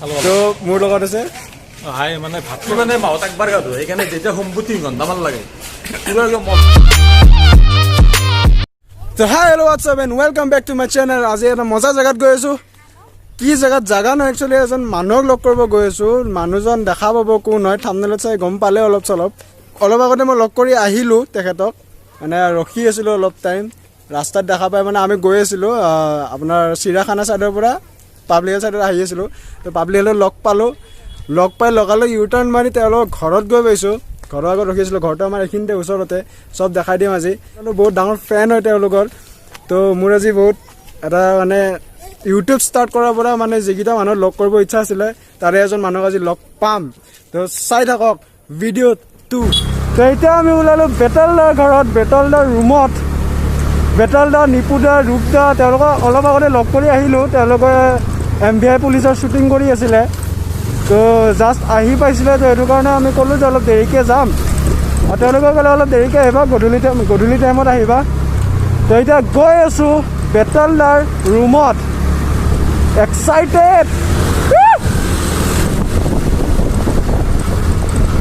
তো মোৰ লগত আছে হাই, মানে ভাতটো মানে মাহত একবাৰ গা ধোৱে, সেইকাৰণে যেতিয়া সোমবো 3 ঘণ্টামান লাগে পুৰা একদম। তো hi, hello, what's up and welcome back to my channel. আজি এটা মজা জেগাত গৈ আছোঁ। কি জেগাত, জেগা নহয়, একচুৱেলি এজন মানুহক লগ কৰিব গৈ আছোঁ। মানুহজন দেখা পাব কোন হয়, থাম্বনেইলত চাই গম পালে অলপ চলপ। অলপ আগতে মই লগ কৰি আহিলোঁ তেখেতক। মানে ৰখি আছিলোঁ অলপ টাইম ৰাস্তাত, দেখা পাই মানে আমি গৈ আছিলোঁ আপোনাৰ চিৰিয়াখানা ছাইডৰ পৰা পাব্লিক হেল্থ ছাইডত আহি আছিলোঁ। তো পাব্লিক হেল্থত লগ পালোঁ। লগ পাই লগালগ ইউ টাৰ্ণ মাৰি তেওঁলোকৰ ঘৰত গৈ পাইছোঁ। ঘৰৰ আগত ৰখি আছিলোঁ। ঘৰটো আমাৰ এইখিনিতে ওচৰতে। চব দেখাই দিম আজি। বহুত ডাঙৰ ফেন হয় তেওঁলোকৰ। তো মোৰ আজি বহুত এটা মানে ইউটিউব ষ্টাৰ্ট কৰাৰ পৰা মানে যিকেইটা মানুহ লগ কৰিব ইচ্ছা আছিলে, তাৰে এজন মানুহক আজি লগ পাম। তো চাই থাকক ভিডিঅ'টো। তো এতিয়া আমি ওলালোঁ বেতালদাৰ ঘৰত, বেতালদাৰ ৰুমত। বেতালদা, নিপুদা, ৰূপদা, তেওঁলোকক অলপ আগতে লগ কৰি আহিলোঁ। তেওঁলোকে এমভিআই পুলিচৰ শ্বুটিং কৰি আছিলে, তো জাষ্ট আহি পাইছিলে। তো সেইটো কাৰণে আমি ক'লোঁ যে অলপ দেৰিকৈ যাম আৰু তেওঁলোকে ক'লে অলপ দেৰিকৈ আহিবা, গধূলি টাইম, গধূলি টাইমত আহিবা। তো এতিয়া গৈ আছোঁ বেতালদাৰ ৰুমত। এক্সাইটেড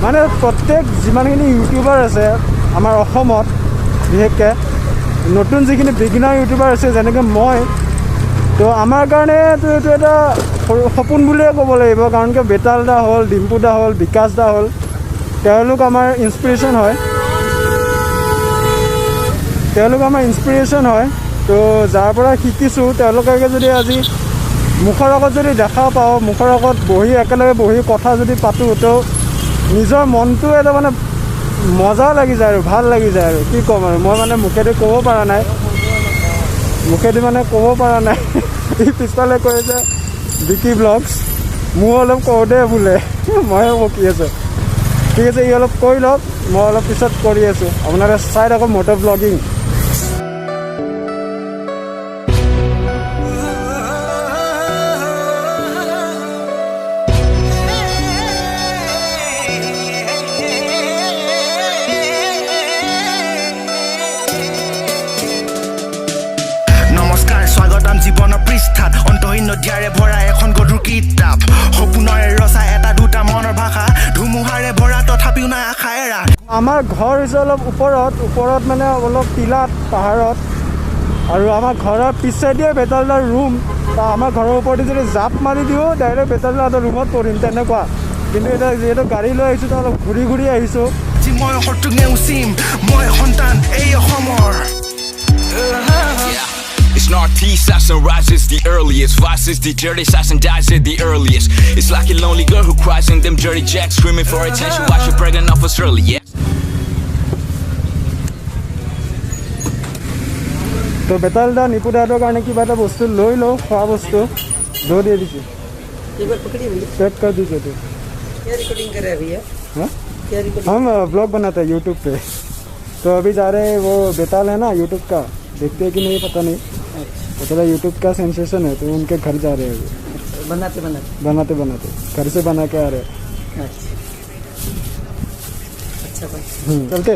মানে প্ৰত্যেক যিমানখিনি ইউটিউবাৰ আছে আমাৰ অসমত, বিশেষকৈ নতুন যিখিনি বিগিনাৰ ইউটিউবাৰ আছে যেনেকৈ মই, তো আমাৰ কাৰণেতো এইটো এটা সৰু সপোন বুলিয়ে ক'ব লাগিব। কাৰণ কিয়, বেতাল দা হ'ল, ডিম্পু দা হ'ল, বিকাশ দা হ'ল, তেওঁলোক আমাৰ ইনস্পিৰেশ্যন হয়। তেওঁলোক আমাৰ ইনস্পিৰেশ্যন হয়। তো যাৰ পৰা শিকিছোঁ, তেওঁলোকে যদি আজি মুখৰ আগত যদি দেখা পাওঁ, মুখৰ আগত বহি একেলগে বহি কথা যদি পাতোঁ, তো নিজৰ মনটো এটা মানে মজা লাগি যায় আৰু ভাল লাগি যায়। আৰু কি ক'ম আৰু, মই মানে মুখেদি ক'ব পৰা নাই, মুখেদি মানে ক'ব পৰা নাই। ই পিছফালে কৈ আছে বিকি ব্লগছ, মোৰ অলপ কওঁ দে বোলে, ময়ো বকি আছোঁ। ঠিক আছে, ই অলপ কৈ লওক, মই অলপ পিছত কৰি আছোঁ। আপোনালোকে চাই থাকক মটৰ ব্লগিং। নমস্কাৰ, স্বাগতম জীৱনৰ পৃষ্ঠাত। অন্তহীন নদিয়াৰে ভৰা এখন গধুৰ কিতাপ, সপোনৰে ৰচা এটা দুটা মনৰ ভাষা, ধুমুহাৰে ভৰা, তথাপিও নাই আশা এৰা। আমাৰ ঘৰ হৈছে অলপ ওপৰত, ওপৰত মানে অলপ টিলাত, পাহাৰত। আৰু আমাৰ ঘৰৰ পিছেদিয়ে বেতালদাৰ ৰুম। বা আমাৰ ঘৰৰ ওপৰতে যদি জাপ মাৰি দিওঁ, ডাইৰেক্ট বেতালদাৰ ৰুমত পৰিম, তেনেকুৱা। কিন্তু এতিয়া যিহেতু গাড়ী লৈ আহিছোঁ, তো অলপ ঘূৰি ঘূৰি আহিছোঁ। আজি মই শত্ৰুক নেওচিম, মই সন্তান এই অসমৰ। Yeah. It's Northeast, sunrise is the earliest. Vice is the dirty, and dies at the earliest. It's like a lonely girl who cries in them dirty jacks, screaming for attention while she pregnant off us early. Yeah. তো বেতালদা, নিপুদাহঁতৰ কাৰণে কিবা এটা বস্তু লৈ লওঁ, খোৱা বস্তু। दो दे दीजिए। एक बार पकड़िए भैया। पैक कर दीजिए तो। क्या रिकॉर्डिंग कर रहे हैं भैया? हाँ? क्या रिकॉर्डिंग? हम ब्लॉग बनाते हैं यूट्यूब पे। तो अभी जा रहे हैं, वो बेताल है ना यूट्यूब का, देखते हैं कि नहीं पता नहीं। वो थोड़ा यूट्यूब का सेंसेशन है, तो उनके घर जा रहे हैं अभी। बनाते बनाते? बनाते बनाते, घर से बना के आ रहे हैं। अच्छा अच्छा भाई। चलते।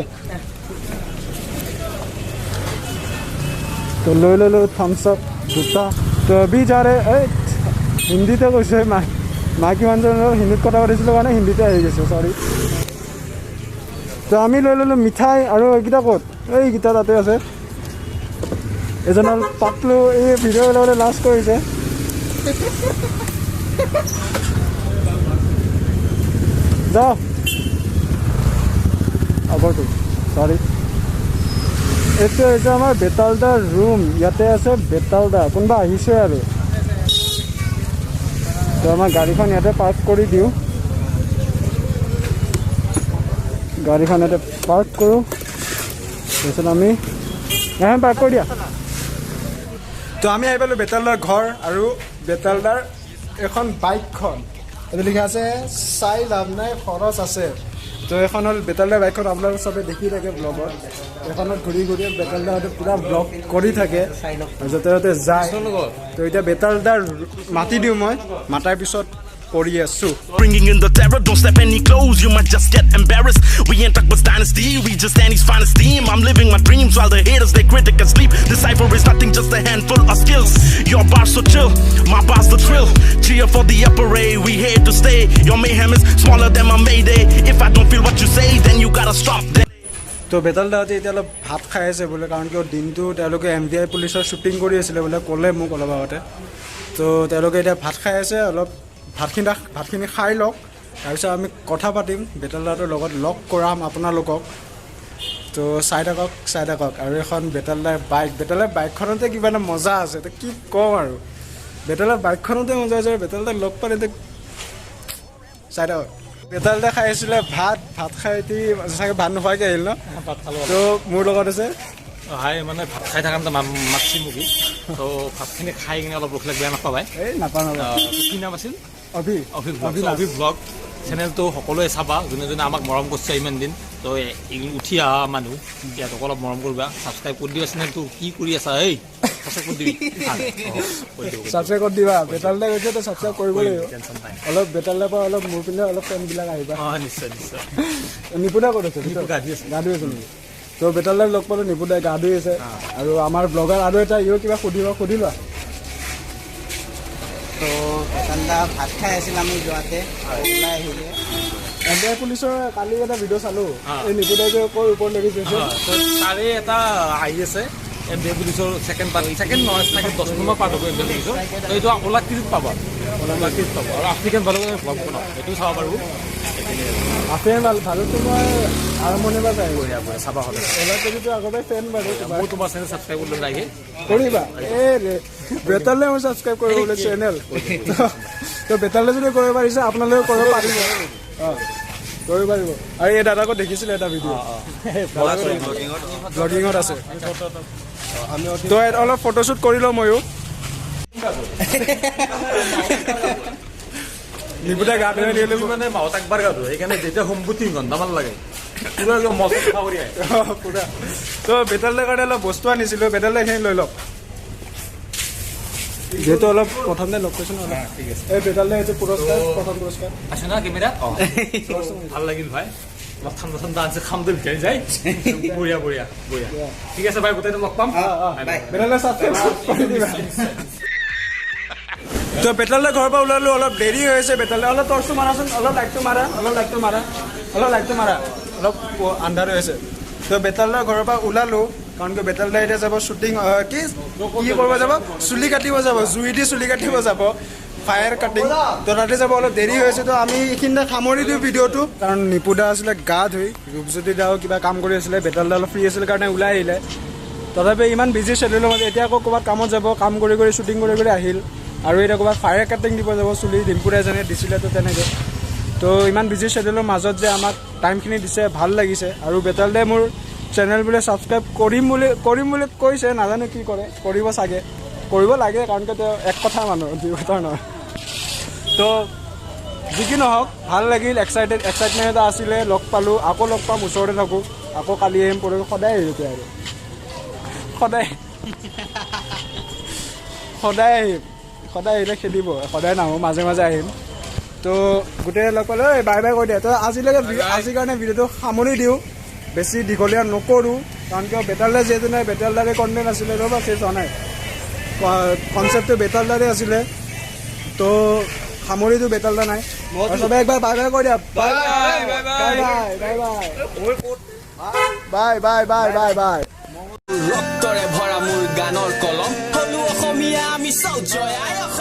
তো লৈ ল'লোঁ থামছ আপ দুটা। তো अभी जा रहे। এই হিন্দীতে কৈছে, মা মাইকী মানুহজনৰ হিন্দীত কথা পাতিছিলোঁ কাৰণে হিন্দীতে আহি গৈছে, চৰি। তো আমি লৈ ল'লোঁ মিঠাই। আৰু এইকেইটা ক'ত? এইকেইটা তাতে আছে। এজন হ'ল পাতলো, এই ভিডিঅ' ল'বলৈ লাজ কৰিছে। যাওঁ আগৰটো, চৰি। এইটো হৈছে আমাৰ বেতালদাৰ ৰুম। ইয়াতে আছে বেতালদা। কোনোবা আহিছে আৰু। তো আমাৰ গাড়ীখন ইয়াতে পাৰ্ক কৰি দিওঁ। গাড়ীখন ইয়াতে পাৰ্ক কৰোঁ, তাৰপিছত আমি গাড়ীখন পাৰ্ক কৰি দিয়া। তো আমি আহি পালোঁ বেতালদাৰ ঘৰ আৰু বেতালদাৰ এখন বাইকখন। এইটো লিখা আছে, চাই লাভ নাই, খৰচ আছে। তো এইখন হ'ল বেতালদাৰ বাইকখন। আপোনালোকে চবে দেখি থাকে ব্লগত। এইখনত ঘূৰি ঘূৰি বেতালদাহঁতে পূৰা ব্লগ কৰি থাকে আৰু য'তে ত'তে যায়। তো এতিয়া বেতালদাৰ মাতি দিওঁ মই, মাতাৰ পিছত কৰি আছোঁ। Bringing in the terror, don't step any close, you might just get embarrassed. We ain't talk about dynasty, we just Annie's finest team. I'm living my dreams while the haters, they critic and sleep. This cipher is nothing, just a handful of skills. Your bar's so chill, my bar's the thrill. Cheer for the upper A, we here to stay. Your mayhem is smaller than my mayday. If I don't feel what you say, then you gotta stop that. তো বেতাল দাহঁতে এতিয়া অলপ ভাত খাই আছে বোলে, কাৰণ কিয় দিনটো তেওঁলোকে এম ভি আই পুলিচৰ শ্বুটিং কৰি আছিলে বোলে, ক'লে মোক অলপ আগতে। তো তেওঁলোকে এতিয়া ভাত খাই আছে, অলপ ভাতখিনি খাই লওক, তাৰপিছত আমি কথা পাতিম, বেতাল দাহঁতৰ লগত লগ কৰাম আপোনালোকক। তো চাই থাকক, চাই থাকক। আৰু এখন বেতালদাৰ বাইক, বেতালদাৰ বাইকখনতে কিবা এটা মজা আছে, তো কি কওঁ আৰু, বেতালদাৰ বাইকখনতে মজা আছে। আৰু বেতালদাক লগ পালে তো চাই থাকক। বেতালদা খাই আছিলে ভাত, ভাত খাই উঠি চাগে ভাত নোখোৱাকৈ আহিল ন? ভাত খালোঁ। তো মোৰ লগত আছে। হাই, মানে ভাত খাই থাকোঁতে মাতছি মুগি। তো ভাতখিনি খাই কিনে অলপ ৰখিলে বেয়া নাপাবাই। এই নাপাওঁ, নাপাওঁ। কি নাম আছিল? অভি। অভি। অভিনাশ। অভি ব্লগ চেনেলটো সকলোৱে চাবা। যোনে যোনে আমাক মৰম কৰিছে ইমান দিন, তো এই উঠি অহা মানুহ, সিহঁতক অলপ মৰম কৰিবা, ছাবস্ক্ৰাইব কৰি দিবা চেনেলটো। কি কৰি আছা এই? ছাবস্ক্ৰাইব কৰি দিবি। অ, কৰি দিব। ছাবস্ক্ৰাইব কৰি দিবা। বেতালদা কৈছে তো ছাবস্ক্ৰাইব কৰিব লাগিব। টেনশ্যন নাই। অলপ বেতালদাৰ পৰা অলপ মোৰ পিনে অলপ ফেনবিলাক আহিবা। অঁ, নিশ্চয় নিশ্চয়। নিপুদা ক'ত আছে? নিপু গা ধুই আছে। গা ধুই আছে নেকি? তো বেতালদাক লগ পালোঁ, নিপুদাই গা ধুই আছে। আৰু আমাৰ ব্লগাৰ আৰু এটা, ইও কিবা সুধিব, সুধি লোৱা। তো বেতালদা ভাত খাই আছিল আমি যোৱাতে, ওলাই আহিলে। এম ভি আই পুলিচৰ কালি এটা ভিডিঅ' চালোঁ, এই নিপুদাই যে ক'ৰ ওপৰত লাগি গৈছে। তো তাৰে এটা আহি আছে এম ভি পুলিচৰ ছেকেণ্ড পাৰ্ট, ছেকেণ্ড নহয়, ছেকেণ্ড 10 নম্বৰ পাৰ্ট হ'ব এম ভি পুলিচৰ। তো এইটো ওলা টিভিত পাবা, ওলা টিভিত পাব। আৰু আফ্ৰিকান ভালুক ভ্লগ বনাওঁ, সেইটো চাব পাৰিব। আফ্ৰিকান ভালুকটো মই আৰম্ভণিৰ পৰা চাই। বঢ়িয়া বঢ়িয়া, চাবা হ'লে। ওলা টিভিটো আগতে ফেন বাৰু কিবা। মই তোমাৰ চেনেল ছাবস্ক্ৰাইব কৰিলোঁ লাগে। কৰিবা। এই ৰে বেতালে মই ছাবস্ক্ৰাইব কৰিব বোলে চেনেল। তো বেতালে যদি কৰিব পাৰিছে, আপোনালোকেও কৰিব পাৰিব। অঁ, কৰিব পাৰিব। আৰু এই দাদাকো দেখিছিলে এটা ভিডিঅ' ব্লগিঙত আছে। তো ইয়াত অলপ ফটোশ্বুট কৰি লওঁ ময়ো। নিপুতে গা ধুৱাই দিলে। মানে মাহত একবাৰ গা ধোৱে, সেইকাৰণে যেতিয়া সোমবোৰ 3 ঘণ্টামান লাগে, পুৰা একদম মজ চাফা কৰি আহে। পুৰা। তো বেতালদাৰ কাৰণে অলপ বস্তু আনিছিলোঁ, বেতালদা এইখিনি লৈ লওক, যিহেতু অলপ প্ৰথমতে লগ কৰিছোঁ ন অলপ। ঠিক আছে। এই বেতালদা, এইটো পুৰস্কাৰ, প্ৰথম পুৰস্কাৰ। আছে না কেমেৰাত? অঁ, ভাল লাগিল ভাই। অলপ ঠাণ্ডা ঠাণ্ডা আনছে, খামটো ভিজাই যায়। বঢ়িয়া বঢ়িয়া বঢ়িয়া। ঠিক আছে ভাই, গোটেইটো লগ পাম। বেতালদা ছাবস্ক্ৰাইব কৰি দিবা। তো বেতালদা ঘৰৰ পৰা ওলালো, অলপ দেৰি হৈ আছে। বেতালদা অলপ টৰ্চটো মাৰাচোন, অলপ লাইটটো মাৰা, অলপ লাইটটো মাৰা, অলপ লাইটটো মাৰা, অলপ আন্ধাৰ হৈ আছে। তো বেতালদাৰ ঘৰৰ পৰা ওলালো, কাৰণ কিয় বেতালদা এতিয়া যাব শ্বুটিং, কি কি কৰিব যাব, চুলি কাটিব যাব, জুই দি চুলি কাটিব যাব, ফায়াৰ কাটিং। তো তাতে যাব, অলপ দেৰি হৈ আছে। তো আমি এইখিনিতে সামৰি দিওঁ ভিডিঅ'টো, কাৰণ নিপুদা আছিলে গা ধুই, ৰূপজ্যোতি দাও কিবা কাম কৰি আছিলে, বেতালদা অলপ ফ্ৰী আছিল কাৰণে ওলাই আহিলে। তথাপি ইমান বিজি শ্বেডিউলৰ মাজত এতিয়া আকৌ ক'ৰবাত কামত যাব, কাম কৰি কৰি শ্বুটিং কৰি কৰি আহিল। আৰু এতিয়া ক'ৰবাত ফায়াৰ কাটিং দিব যাব চুলি, ডিম্পুদাই যেনে দিছিলে, তো তেনেকৈ। তো ইমান বিজি শ্বেডিউলৰ মাজত যে আমাক টাইমখিনি দিছে, ভাল লাগিছে। আৰু বেতালদাই মোৰ চেনেল বোলে ছাবস্ক্ৰাইব কৰিম বুলি কৈছে, নাজানো কি কৰে, কৰিব চাগে, কৰিব লাগে, কাৰণ কিয় তেওঁ এক কথাৰ মানুহ, দুই কথাৰ নহয়। তো যি কি নহওক, ভাল লাগিল, এক্সাইটমেণ্ট এটা আছিলে, লগ পালোঁ, আকৌ লগ পাম, ওচৰতে থাকোঁ, আকৌ কালি আহিম, পৰহি, সদায় আহিম এতিয়া। আৰু সদায় সদায় আহিম, সদায় আহিলে খেদিব, সদায় নাহোঁ, মাজে মাজে আহিম। তো গোটেই লগ পালোঁ, ঐ বাই বাই কৈ দিয়া। তো আজিলৈকে আজিৰ কাৰণে ভিডিঅ'টো সামৰি দিওঁ, বেছি দীঘলীয়া নকৰোঁ, কাৰণ কিয় বেতালদা যিহেতু নাই, বেতালদাৰে কণ্টেণ্ট আছিলে, ৰ'বা শেষ হোৱা নাই, কনচেপ্টটো বেতালদাৰে আছিলে। তো সামৰি দিওঁ, বেতালদা নাই। আৰু চবে একবাৰ বাই বাই কৈ দিয়া। Bye bye bye bye bye bye bye bye bye. ৰক্তৰে ভৰা মোৰ গানৰ কলম, হলো অসমীয়া আমি, চাওঁ জয় আই অসম।